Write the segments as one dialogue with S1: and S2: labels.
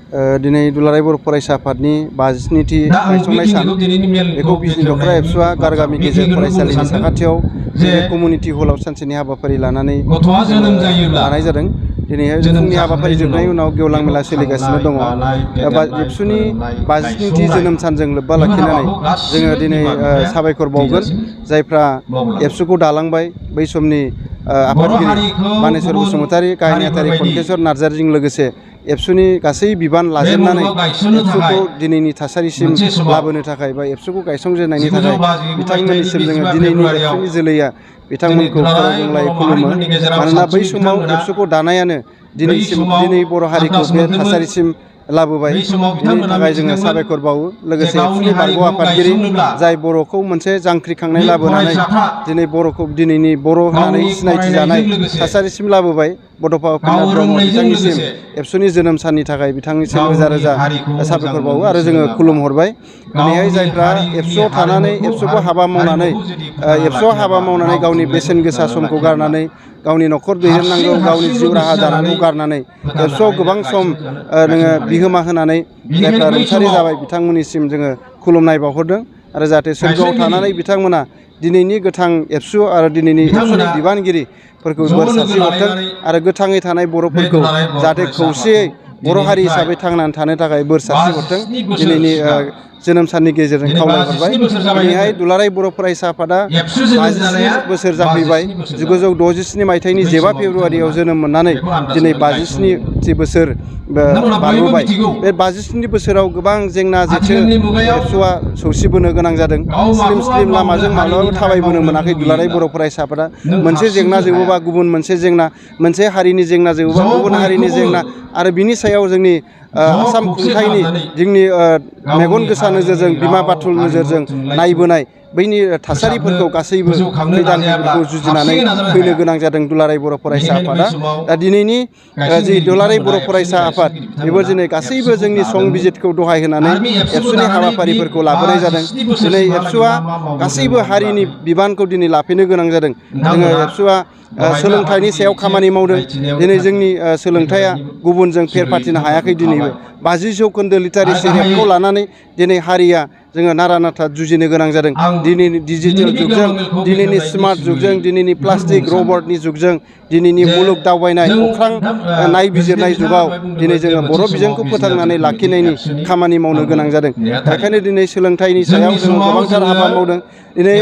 S1: दिनै दुलाराय बर' फरायसा आफादनि 52थि गायसंनाय सान बेखौ बिजनि दख'रा एबसुआ गारगामि गेजेर फरायसालिनि साखाथियाव कमिउनिटि हलाव सानसेनि हाबाफारि लानानै लानाय जादों। दिनैहाय फुंनि हाबाफारि जोबनायनि उनाव गेवलां मेला सोलिगासिनो दङ। एबसुनि 52थि जोनोम सानजों लोब्बा लाखिनानै जोङो दिनै साबायखर बावगोन जायफ्रा एबसुखौ दालांबाय बै समनि आफादगिरि मानेस्वर बसुमतारी, गाहाय नेहाथारि खनकेश्वर नार्जारीजों लोगोसे एबसुनि गासै बिबान लाजेननानै एबसुखौ दिनैनि थासारिसिम लाबोनो थाखाय बा एबसुखौ गायसंजेननायनि थाखाय बिथांमोननिसिम जोङो दिनैनि एबसुनि जोलैया बिथांमोनखौ खर'गंग्लायै खुलुमो। मानोना बै समाव एबसुखौ दानायानो दिनै बर' हारिखौ बे थासारिसिम लाबोबाय। बिनि थाखाय जोङो साबायखर बावो। लोगोसे एबसुनि बारग' आफादगिरि जाय बर'खौ मोनसे जांख्रिखांनाय लाबोनानै दिनै बर'खौ दिनैनि बर' होननानै सिनायथि जानाय थासारिसिम लाबोबाय बड'फा उपेन्द्र ब्रह्म बिथांनिसिम एबसुनि जोनोम साननि थाखाय बिथांनिसिम रोजा रोजा साबायखर बावो आरो जोङो खुलुमहरबाय। दिनैहाय जायफ्रा एबसुआव थानानै एबसुखौ हाबा मावनानै एबसुआव हाबा मावनानै गावनि बेसेन गोसा समखौ गारनानै गावनि न'खर दैदेननांगौ, गावनि जिउ राहा दानांगौ गारनानै एबसुआव गोबां सम नोङो बिहोमा होनानै जायफ्रा रुंसारि जाबाय बिथांमोननिसिम जोङो खुलुमनाय बावहरदों आरो जाहाथे सोरगोआव थानानै बिथांमोना दिनैनि गोथां एबसु आरो दिनैनि एबसुनि बिबानगिरिफोरखौ बोर सारस्रि हरथों आरो गोथाङै थानाय बर'फोरखौ जाहाथे खौसेयै बर' हारि हिसाबै थांनानै थानो थाखाय बोर सारस्रि हरथों दिनैनि जोनोम साननि गेजेरजों खावलायहरबाय। दिनैहाय दुलाराय बर' फरायसा आफादा 57 बोसोर जाफैबाय। 1967 मायथाइनि 7 फेब्रुवारियाव जोनोम मोननानै दिनै 57 बोसोर बारबोबाय। बे 57 बोसोराव गोबां जेंना जेथो एबसुआ सौसिबोनो गोनां जादों। स्लिम स्लिम लामाजों माब्लाबाबो थाबायबोनो मोनाखै दुलाराय बर' फरायसा आफादा। मोनसे जेंना जोबोबा गुबुन मोनसे जेंना, मोनसे हारिनि जेंना जोबोबा गुबुन हारिनि जेंना आरो बिनि सायाव जोंनि आसाम खुंथायनि जोंनि मेगन गोसा नोजोरजों बिमा बाथुल नोजोरजों नायबोनाय बैनि थासारिफोरखौ गासैबो खैदानफोरखौ जुजिनानै फैनो गोनां जादों दुलाराय बर' फरायसा आफादा। दा दिनैनि जि दुलाराय बर' फरायसा आफाद बेबो दिनै गासैबो जोंनि संबिजितखौ दहाय होनानै एबसुनि हाबाफारिफोरखौ लाबोनाय जादों। दिनै एबसुआ गासैबो हारिनि बिबानखौ दिनै लाफैनो गोनां जादों। जोङो एबसुआ सोलोंथाइनि सायाव खामानि मावदों। दिनै जोंनि सोलोंथाइया गुबुनजों फेर फाथिनो हायाखै। दिनैबो 50% लिटारेसि रेटखौ लानानै दिनै हारिया जोङो नारा नाथा जुजिनो गोनां जादों। दिनैनि डिजिटेल जुगजों, दिनैनि स्मार्ट जुगजों, दिनैनि प्लास्टिक रबटनि जुगजों, दिनैनि मुलुग दावबायनाय अख्रां नायबिजिरनाय जुगाव दिनै जोङो बर' बिजोंखौ फोथांनानै लाखिनायनि खामानि मावनो गोनां जादों। बेखायनो दिनै सोलोंथाइनि सायाव जोङो गोबांथार हाबा मावदों। दिनै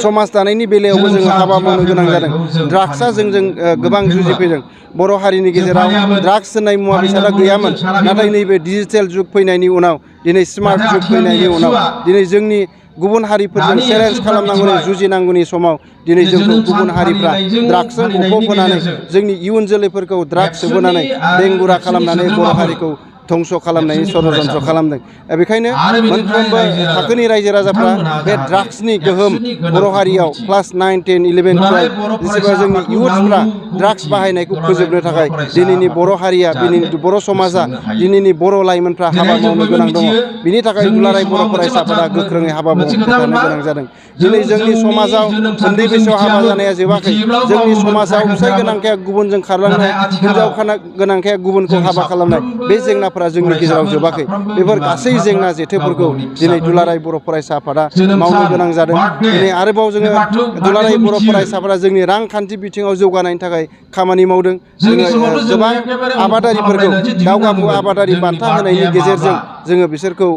S1: समाज दानायनि बेलायावबो जोङो हाबा मावनो गोनां जादों। ड्राग्सआ जोंजों गोबां जुजिफैदों। बर' हारिनि गेजेराव ड्राग्स होननाय मुवा बेसादा गैयामोन। नाथाय नैबे डिजिटेल जुग फैनायनि उनाव, दिनै स्मार्ट जुग फैनायनि उनाव दिनै जोंनि गुबुन हारिफोरजों चेलेन्ज खालामनांगौनि जुजिनांगौनि समाव दिनै जोंखौ गुबुन हारिफ्रा ड्राग्सजों गफबहोनानै जोंनि इयुन जोलैफोरखौ ड्राग्स सोबोनानै बेंगुरा खालामनानै बर' हारिखौ धंस' खालामनायनि षड्यन्त्र खालामदों। बेखायनो मोनफ्रोमबो थाखोनि रायजो राजाफ्रा बे ड्राग्सनि गोहोम बर' हारियाव क्लास 9, 10, 11, 12 जेसेबा जोंनि इयुथ्सफ्रा ड्राग्स बाहायनायखौ फोजोबनो थाखाय दिनैनि बर' हारिया, दिनैनि बर' समाजा, दिनैनि बर' लाइमोनफ्रा हाबा मावनो गोनां दङ। बिनि थाखाय दुलाराय बर' फरायसा आफादा गोख्रोङै हाबा मावबाय थानो गोनां जादों। दिनै जोंनि समाजाव उन्दै बैसोआव हाबा जानाया जोबाखै। जोंनि समाजाव फिसाय गोनांखाया गुबुनजों खारलांनाय, हिनजाव गोनांखाया गुबुनखौ हाबा खालामनाय, बे जेंनाफोरा जोंनि गेजेराव जोबाखै। बेफोर गासै जेंना जेथोफोरखौ दिनै दुलाराय बर' फरायसा आफादा मावनो गोनां जादों। दिनै आरोबाव जोङो दुलाराय बर' फरायसाफोरा जोंनि रांखान्थि बिथिङाव जौगानायनि थाखाय खामानि मावदों। जोङो गोबां आबादारिफोरखौ दावगाफु आबादारि बान्था होनायनि गेजेरजों जोङो बिसोरखौ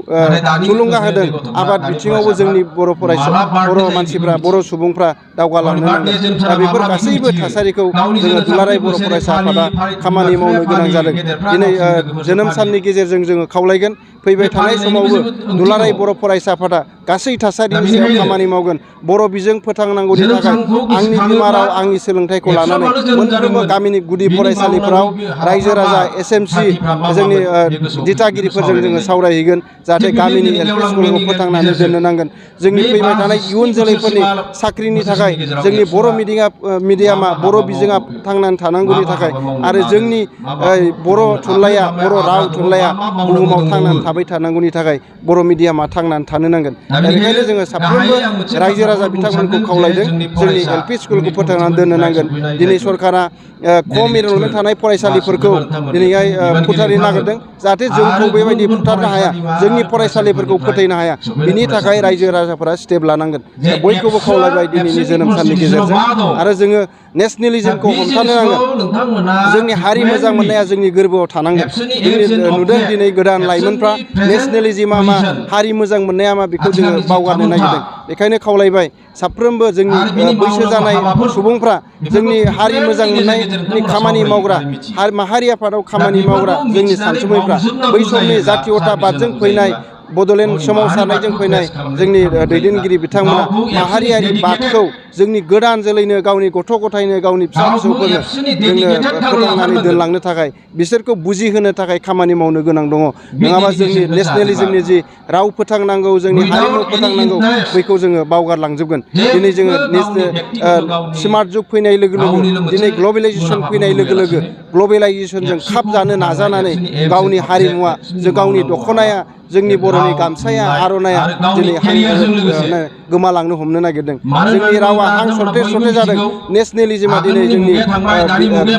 S1: थुलुंगा होदों। आबाद बिथिङावबो जोंनि बर' मानसिफ्रा, बर' सुबुंफ्रा दावगालांनो नांगोन। दा बेफोर गासैबो थासारिखौ जोङो दुलाराय बर' फरायसा आफादा खामानि मावनो गोनां जादों। दिनै जोनोम साननि गेजेरजों जोङो खावलायगोन फैबाय थानाय समावबो दुलाराय बर' फरायसा आफादा गासै थासारिनि सायाव खामानि मावगोन। बर' बिजों फोथांनांगौनि थाखाय आंनि बिमा राव, आंनि सोलोंथाइखौ लानानै मोनफ्रोमबो गामिनि गुदि फरायसालिफोराव रायजो राजा, SMC जोंनि दिथागिरिफोरजों जोङो सावराय सावरायहैगोन जाहाथे गामिनि एलपि स्कुलखौ फोथांनानै दोननो नांगोन जोंनि फैबाय थानाय इयुन जोलैफोरनि साख्रिनि थाखाय जोंनि बर' मिडियामा बर' बिजोङा थांनानै थानांगौनि थाखाय आरो जोंनि बर' थुनलाइया बर' राव थुनलाइया बुहुमाव थांनानै थाबाय थानांगौनि थाखाय बर' मिडियामा थांनानै थानो नांगोन दा बेखायनो जोङो साफ्रोमबो रायजो राजा बिथांमोनखौ खावलायदों जोंनि एलपि स्कुलखौ फोथांनानै दोननो नांगोन दिनै सरकारा खम एनरलमेन्ट थानाय फरायसालिफोरखौ दिनैहाय फोथारनो नागिरदों जाहाथे जोंखौ बेबायदि फुथारनो हाया जोंनि फरायसालिफोरखौ फोथैनो हाया बिनि थाखाय रायजो राजाफोरा स्टेप लानांगोन दा बयखौबो खावलायबाय दिनैनि जोनोम साननि गेजेरजों आरो जोङो नेसनेलिज्मखौ हमथानो नांगोन जोंनि हारि मोजां मोननाया जोंनि गोरबोआव थानांगोन जोंनि नुदों दिनै गोदान लाइमोनफ्रा नेसनेलिज्मआ मा हारि मोजां मोननाया मा बेखौ जोङो बावगारनो नागिरदों बेखायनो खावलायबाय साफ्रोमबो जोंनि बैसो जानाय सुबुंफ्रा जोंनि हारि मोजां मोननायनि खामानि मावग्रा माहारि आफादाव खामानि मावग्रा जोंनि सानसुमैफ्रा बै समनि जातीयताबादजों फैनाय बड'लेण्ड सोमावसारनायजों फैनाय जोंनि दैदेनगिरि बिथांमोना माहारियारि बादखौ जोंनि गोदान जोलैनो गावनि गथ' गथायनो गावनि फिसा फिसौफोरनो जोङो फोथांनानै दोनलांनो थाखाय बिसोरखौ बुजिहोनो थाखाय खामानि मावनो गोनां दङ नङाबा जोंनि नेसनेलिज्मनि जि राव फोथांनांगौ जोंनि हारिमु फोथांनांगौ बैखौ जोङो बावगारलांजोबगोन दिनै जोङो स्मार्ट जुग फैनाय लोगो लोगो दिनै ग्लबेलाइजेसन फैनाय लोगो लोगो ग्लबेलाइजेसनजों खाब जानो नाजानानै गावनि हारिमुवा गावनि दख'नाया जोंनि बर'नि गामसाया आर'नाइया दिनै गोमालांनो हमनो नागिरदों जोंनि रावा हां सरथे सरथे जादों नेसनेलिज्मआ दिनै जोंनि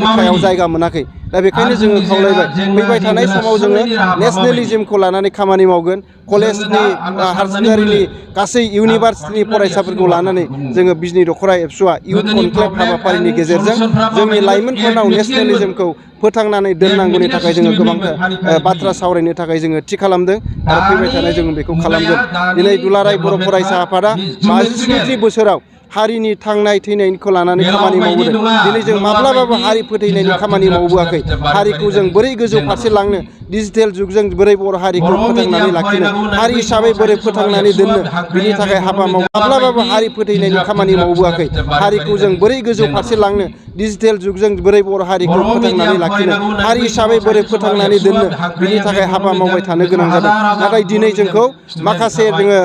S1: बिखायाव जायगा मोनाखै दा बेखायनो जोङो खावलायबाय फैबाय थानाय समाव जोङो नेसनेलिज्मखौ लानानै खामानि मावगोन कलेजनि हायार सेकेन्डारिनि गासै इउनिभार्सिटिनि फरायसाफोरखौ लानानै जोङो बिजनि दख'रा एबसुआ इयुथ कनक्लेभ हाबाफारिनि गेजेरजों जोंनि लाइमोनफोरनाव नेसनेलिज्मखौ फोथांनानै दोननांगौनि थाखाय जोङो गोबांथार बाथ्रा सावरायनो थाखाय जोङो थि खालामदों आरो फैबाय थानाय जोङो बेखौ खालामगोन दिनै दुलाराय बर' फरायसा आफादा 57थि बोसोराव हारिनि थांनाय थैनायखौ लानानै खामानि मावबोदों दिनै जों माब्लाबाबो हारि फोथैनायनि खामानि मावबोआखै हारिखौ जों बोरै गोजौ फारसे लांनो डिजिटेल जुगजों बोरै बर' हारिखौ फोथांनानै लाखिनो हारि हिसाबै बोरै फोथांनानै दोननो बिनि थाखाय हाबा मावो माब्लाबाबो हारि फोथैनायनि खामानि मावबोआखै हारिखौ जों बोरै गोजौ फारसे लांनो डिजिटेल जुगजों बोरै बर' हारिखौ फोथांनानै लाखिनो हारि हिसाबै बोरै फोथांनानै दोननो बिनि थाखाय हाबा मावबाय थानो गोनां जादों नाथाय दिनै जोंखौ माखासे जोङो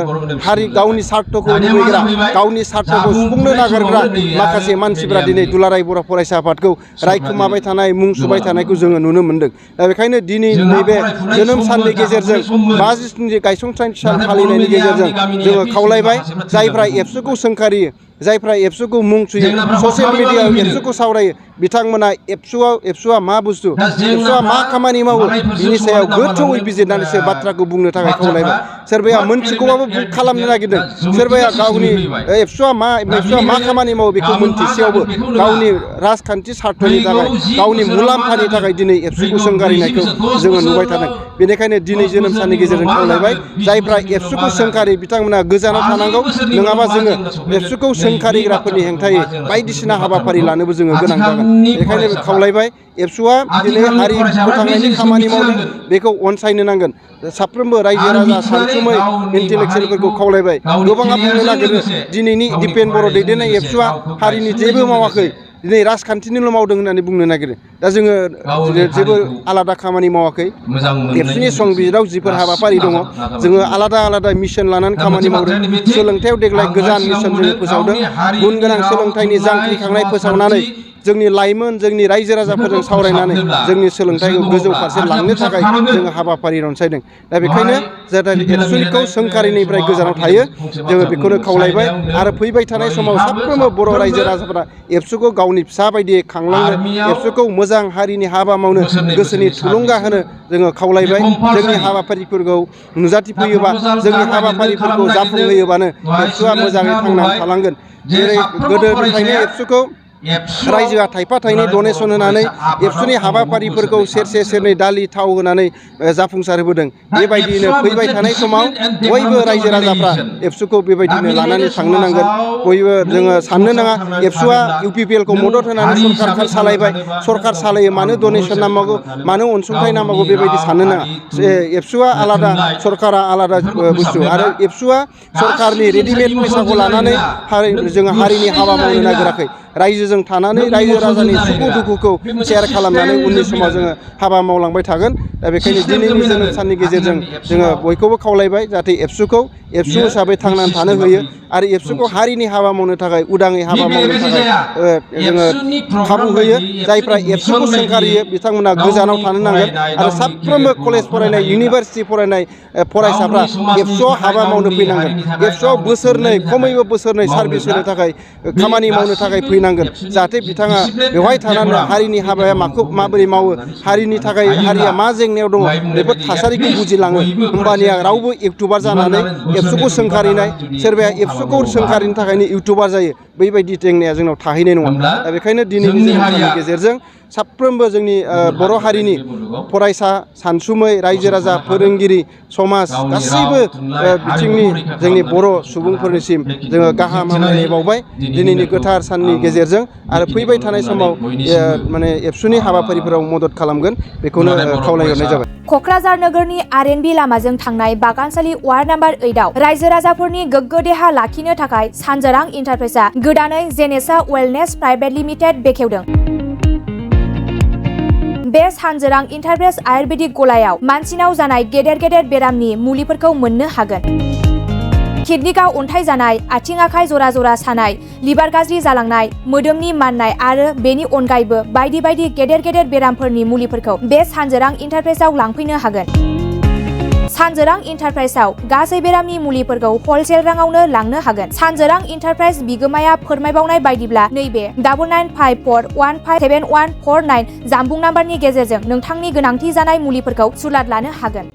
S1: हारि गावनि स्वार्थखौ लुबैग्रा गावनि स्वार्थखौ सुफुंनो नागिरग्रा माखासे मानसिफ्रा दिनै दुलाराय बर' फरायसा आफादखौ रायखुमाबाय थानाय मुं सुबाय थानायखौ जोङो नुनो मोन्दों दा बेखायनो दिनै नैबे जोनोम साननि गेजेरजों 5 गायसनथाय सान फालिनायनि गेजेरजों जोङो खावलायबाय जायफ्रा एबसुखौ सोंखारियो जायफ्रा एबसुखौ मुं सुयो ससियेल मिडियायाव एबसुखौ सावरायो बिथांमोना एबसुआ मा बुस्थु एबसुआ मा खामानि मावो बिनि सायाव गोथौयै बिजिरनानैसो बाथ्राखौ बुंनो थाखाय खावलायबाय सोरबाया मोनथिगौबाबो खालामनो नागिरदों सोरबाया गावनि एबसुआ मा खामानि मावो बेखौ मोनथिसेयावबो गावनि राजखान्थि स्वार्थनि थाखाय गावनि मुलाम्फानि थाखाय दिनै एबसुखौ सोंखारिनायखौ जोङो नुबाय थादों बेनिखायनो दिनै जोनोम साननि गेजेरजों खावलायबाय जायफ्रा एबसुखौ सोंखारि बिथांमोना गोजानाव थानांगौ नङाबा जोङो एबसुखौ सोंखारिग्राफोरनि हेंथायै बायदिसिना हाबाफारि लानोबो जोङो गोनां जागोन बेखायनो खावलायबाय एबसुआ दिनै हारि फोथांनायनि खामानि मावदों बेखौ अनसायनो नांगोन साफ्रोमबो रायजो राजा सानसुमै इन्टेलेक्सुयेलफोरखौ खावलायबाय गोबाङा बुंनो नागिरो दिनैनि दिपेन बर' दैदेननाय एबसुआ हारिनि जेबो मावाखै दिनै राजखान्थिनिल' मावदों होननानै बुंनो नागिरो दा जोङो जेबो आलादा खामानि मावाखै एबसुनि संबिजिराव जिफोर हाबाफारि दङ जोङो आलादा आलादा मिशन लानानै खामानि मावदों सोलोंथायाव देग्लाय गोजान मिशन जोङो फोसावदों गुन गोनां सोलोंथाइनि जांख्रिखांनाय फोसावनानै जोंनि लाइमोन जोंनि रायजो राजाफोरजों सावरायनानै जोंनि सोलोंथाइखौ गोजौ फारसे लांनो थाखाय जोङो हाबाफारि रनसायदों दा बेखायनो जाहाथे एबसुनिखौ सोंखारिनिफ्राय गोजानाव थायो जोङो बेखौनो खावलायबाय आरो फैबाय थानाय समाव साफ्रोमबो बर' रायजो राजाफोरा एबसुखौ गावनि फिसा बायदियै खांलांनो एबसुखौ मोजां हारिनि हाबा मावनो गोसोनि थुलुंगा होनो जोङो खावलायबाय जोंनि हाबाफारिफोरखौ नुजाथिफैयोबा जोंनि हाबाफारिफोरखौ जाफुंहोयोबानो एबसुआ मोजाङै थांनानै थालांगोन जेरै गोदोनिफ्रायनो एबसुखौ रायजोआ थाइफा थाइनै डनेसन होनानै एबसुनि हाबाफारिफोरखौ सेरसे सेरनै दालि थाव होनानै जाफुंसार होबोदों बेबायदियैनो फैबाय थानाय समाव बयबो रायजो राजाफ्रा एबसुखौ बेबायदिनो लानानै थांनो नांगोन बयबो जोङो साननो नाङा एबसुआ इउपिपिएलखौ मदद होनानै सरखार सालायबाय सरखार सालायो मानो डनेसन नांबावगौ मानो अनसुंथाइ नांबावगौ बेबायदि साननो नाङा एबसुआ आलादा सरकारा आलादा बुस्थु आरो एबसुआ सरकारनि रेडिमेड फैसाखौ लानानै जोङो हारिनि हाबा मावनो नागिराखै रायजोजों जों थानानै रायजो राजानि सुखु दुखुखौ शेयार खालामनानै उननि समाव जोङो हाबा मावलांबाय थागोन। दा बेखायनो दिनैनि जोनोम साननि गेजेरजों जोङो बयखौबो खावलायबाय जाहाथे एबसुखौ एबसु हिसाबै थांनानै थानो होयो आरो एबसुखौ हारिनि हाबा मावनो थाखाय उदाङै हाबा मावनो थाखाय जोङो खाबु होयो। जायफ्रा एबसुखौ सोंखारियो बिथांमोना गोजानाव थानो नांगोन आरो साफ्रोमबो कलेज फरायनाय इउनिभारसिटि फरायनाय फरायसाफ्रा एबसुआव हाबा मावनो फैनांगोन। एबसुआव बोसोरनै खमैबो बोसोरनै सार्भिस होनो थाखाय खामानि मावनो थाखाय फैनांगोन जाहाथे बिथाङा बेवहाय थानानै हारिनि हाबाया माबोरै मावो, हारिनि थाखाय हारिया मा जेंनायाव दङ बेफोर थासारिखौ बुजिलाङो। होमबानिया रावबो इउटुबार जानानै एबसुखौ सोंखारिनाय, सोरबाया एबसुखौ सोंखारिनो थाखायनो इउटुबार जायो, बैबायदि जेंनाया जोंनाव थाहैनाय नङा। दा बेखायनो दिनैनि जोनोम साननि गेजेरजों साफ्रोमबो जोंनि बर' हारिनि फरायसा, सानसुमै, रायजो राजा, फोरोंगिरि, समाज गासैबो बिथिंनि जोंनि बर' सुबुंफोरनिसिम जोङो गाहाम हामलायनाय बावबाय दिनैनि गोथार साननि गेजेरजों आरो फैबाय थानाय समाव माने एबसुनि हाबाफारिफोराव मदद खालामगोन बेखौनो खावलायहरनाय जाबाय।
S2: क'क्राझार नोगोरनि आर.एन.बि लामाजों थांनाय बागानसालि वार्ड नाम्बार 8आव रायजो राजाफोरनि गोग्गो देहा लाखिनो थाखाय सानजोरां इन्टारप्राइजआ गोदानै जेनेसा वेलनेस प्राइभेट लिमिटेड बेखेवदों। बे सानजोरां इन्टारप्राइज आयुर्वेदिक गलायाव मानसिनाव जानाय गेदेर गेदेर बेरामनि मुलिफोरखौ मोननो हागोन। किडनिकआव अन्थाइ जानाय, आथिं आखाइ जरा जरा सानाय, लिभार गाज्रि जालांनाय, मोदोमनि माननाय आरो बेनि अनगायैबो बायदि बायदि गेदेर गेदेर बेरामफोरनि मुलिफोरखौ बे सानजोरां इन्टारप्राइजआव लांफैनो हागोन। सानजोरां इन्टारप्राइजआव गासै बेरामनि मुलिफोरखौ हलसेल राङावनो लांनो हागोन। सानजोरां इन्टारप्राइज बिगोमाया फोरमायबावनाय बायदिब्ला नैबे 9954157149 जानबुं नाम्बारनि गेजेरजों नोंथांनि गोनांथि जानाय मुलिफोरखौ सुलाद लानो हागोन।